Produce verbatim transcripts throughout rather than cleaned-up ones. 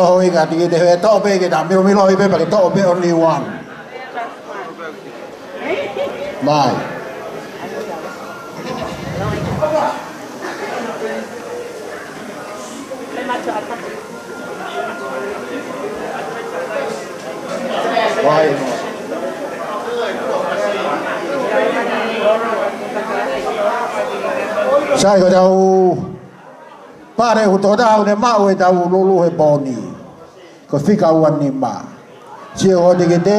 Oi, ka tiki te he toʻo pē ke ta milomilo i pē pea ke toʻo pē only one. Mai. Mai. Sai ko ʻetau pale ʻoku tō taha ʻoku ne maʻu ʻetau lulu he pō ni. Ko e fika ua nima. Sio ko e tikite,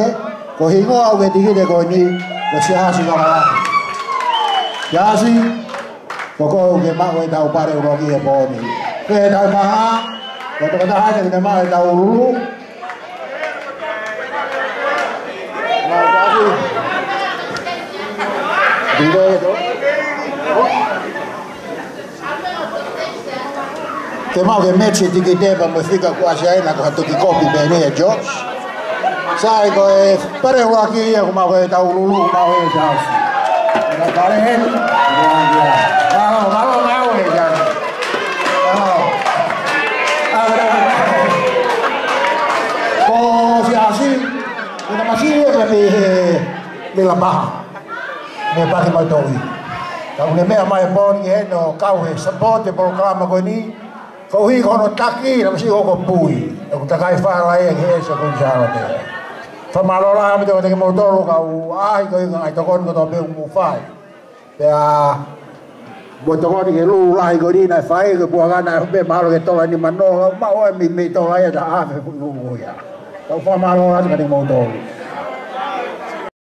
ko e hingoa ʻo e tikite ko eni, ko Siaosi Vakalahi. Siaosi, ko koe ʻoku ke maʻu ʻetau pale ʻuluaki he pō ni. Pea ʻetau maha, ko e tokotaha eni ʻoku ne maʻu ʻetau lulu. Mau Siaosi. Tikite ʻe tō. Ke mau ke match e tikite pea mo e fika kuo ʻasi ai, naʻa ko ha toki kopi pē eni ʻe George. Sai ko e pale ʻuluaki ia, ko mau ke tau lulu, ko mau e George. Ka pale heni. Mālō, mālō, mālō e George. Mālō. Ko Siaosi, ko e tamasiʻi ia pē mei he Melapaha. Mei Paki Mautouʻi. Ka ʻoku ne meʻa mai pō ni heni ʻo kau he support e polokalama ko eni. Koeʻuhi ko hono taki, naʻa masiʻi ko Pui. ʻOku takai fala ia ki he ʻEsi ko Sālote. Fakamālō lahi ʻaupito kiate kimoutolu kau ʻaʻahi ko e ngaahi tokoni kotoa pē ʻoku mou fai. Pea mo e tokoni ki he lulu lahi ko eni naʻe fai, ko e puaka naʻe ʻoho pē mahalo ki he tola nima noa, maʻu ai mei, mei tola ia taha afe fuʻu lulu ia. Kau fakamālō atu kiate kimoutolu.